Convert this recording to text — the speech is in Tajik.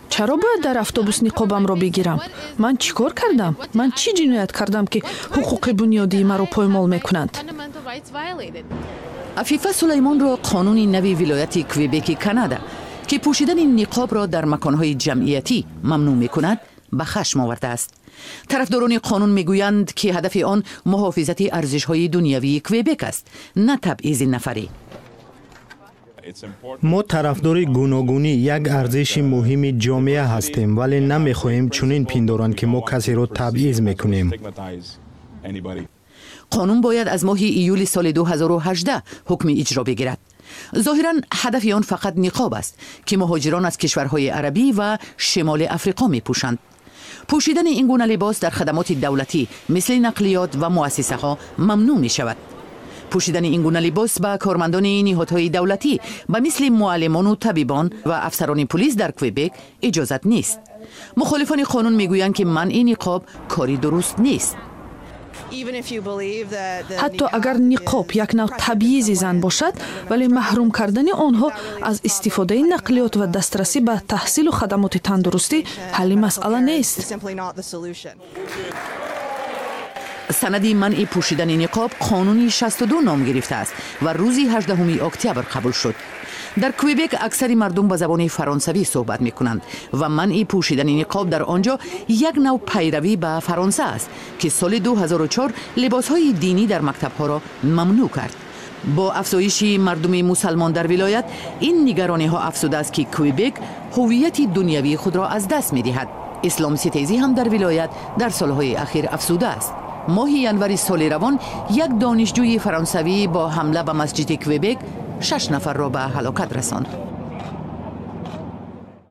Чаро бояд дар автобус ниқобамро бигирам? Ман чӣ кор кардам? Ман чӣ ҷиноят кардам, ки ҳуқуқи бунёдии маро поймол мекунанд? Афифа Сулаймонро қонуни нави вилояти Квебеки Канада, ки пӯшидани ниқобро дар маконҳои ҷамъиятӣ мамнӯъ мекунад, ба хашм овардааст. Тарафдорони қонун мегӯянд, ки ҳадафи он муҳофизати арзишҳои дунявии Квебек аст, на табъизи нафарӣ. Мо тарафдори гуногунӣ, як арзиши муҳими ҷомеа ҳастем, вале намехоҳем чунин пиндоранд, ки мо касеро табъиз мекунем. Қонун бояд аз моҳи июли соли 2018 ҳукми иҷро бигирад. Зоҳиран, ҳадафи он фақат ниқоб аст, ки муҳоҷирон аз кишварҳои арабӣ ва шимоли Африқо мепӯшанд. Пӯшидани ин гуна либос дар хадамоти давлатӣ, мисли нақлиёт ва муассисаҳо, мамнӯъ мешавад. Пӯшидани ин гуна либос ба кормандони ниҳодҳои давлатӣ, ба мисли муаллимону табибон ва афсарони пулис дар Квебек иҷозат нест. Мухолифони қонун мегӯянд, ки манъи ниқоб кори дуруст нест. Ҳатто агар ниқоб як нав табъизи зан бошад, вале маҳрум кардани онҳо аз истифодаи нақлиёт ва дастрасӣ ба таҳсилу хадамоти тандурустӣ ҳалли масъала нест. Санади манъи пӯшидани ниқоб қонуни 62 ном гирифтааст ва рӯзи 18 октябр қабул шуд. Дар Квебек аксари мардум ба забони фаронсавӣ суҳбат мекунанд ва манъи пӯшидани ниқоб дар он ҷо як нав пайравӣ ба Фаронса аст, ки соли 2004 либосҳои динӣ дар мактабҳоро мамнӯъ кард. Бо афзоиши мардуми мусалмон дар вилоят, ин нигарониҳо афзудааст, ки Квебек ҳуввияти дунявии худро аз даст медиҳад. Исломситезӣ ҳам дар вилоят дар солҳои ахир афзудааст. Моҳи январи соли равон як донишҷӯи фаронсавӣ бо ҳамла ба масҷиди Квебек шаш нафарро ба ҳалокат расонд.